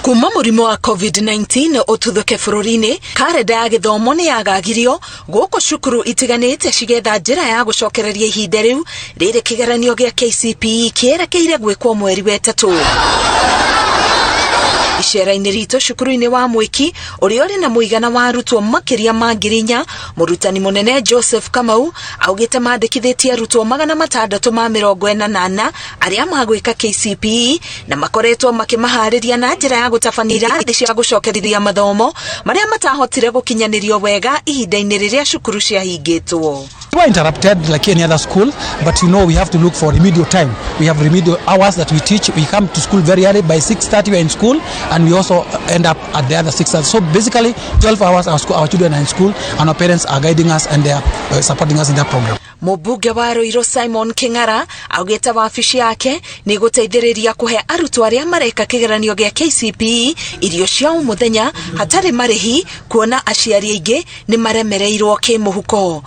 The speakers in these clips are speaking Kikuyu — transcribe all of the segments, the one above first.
Kuma mũrimũ wa COVID-19 ũtuthũke bũrũri-inĩ, karenda ya gĩthomo nĩ yagagirio gũkũ cukuru itiganĩte cigetha njĩra ya gũcokereria ihinda rĩu rĩrĩ kĩgeranio gĩa KCPE kĩerekeire gwĩkwo mweri wetatũ. Icera-inĩ ritũ cukuru-inĩ wa Mwĩki ũrĩa ũrĩ na mũigana wa arutwo makĩria ma 4,000, mũrutani mũnene Joseph Kamau augĩte mandĩkithĩtie arutwo 644 arĩa magwĩka KCPE na makoretwo makĩmaharĩria na njĩra ya gũtabania irathi cia gũcokerithia mathomo marĩa matahotire gũkinyanĩrio wega ihinda-inĩ rĩrĩa cukuru ciahingĩtwo. We were interrupted like any other school, but we have to look for remedial time. We have remedial hours that we teach. We come to school very early. By 6:30 we are in school, and we also end up at the other 6:30. So basically, 12 hours our children are in school, and our parents are guiding us and they are supporting us in that program. Mũmbunge wa Ruiru Simon King'ara augĩte wabici yake nĩ gũteithĩrĩria kũhe arutwo arĩa mareka kĩgeranio gĩa KCPE irio cia o mũthenya hatarĩ marĩhi, kuona aciari aingĩ nĩ maremereirwo kĩmũhuko.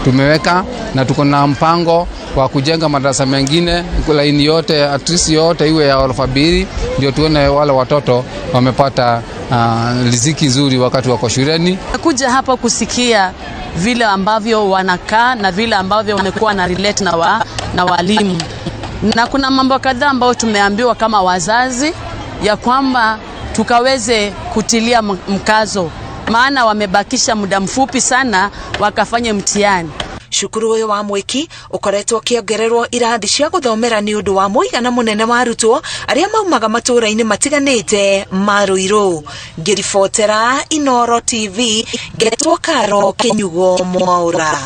Tumeweka na tuko na mpango wa kujenga madarasa mengine, laini yote, at least yote iwe ya orofa mbili, ndio tuone wale watoto wamepata riziki nzuri wakati wako shuleni. Kuja hapa kusikia vile ambavyo wanakaa na vile ambavyo wamekuwa na relate na walimu, na kuna mambo kadhaa ambayo tumeambiwa kama wazazi ya kwamba tukaweze kutilia mkazo, maana wamebakisha muda mfupi sana wakafanye mtihani. Cukuru ũyũ wa Mwĩki ũkoretwo ũkĩongererwo irathi cia gũthomera nĩ ũndũ wa mũigana mũnene wa arutwo arĩa maumaga matũũra-inĩ matiganĩte ma Ruiru. Ngĩribotera Inooro TV, ngetwo Karo Kĩnyugo Mwaũra.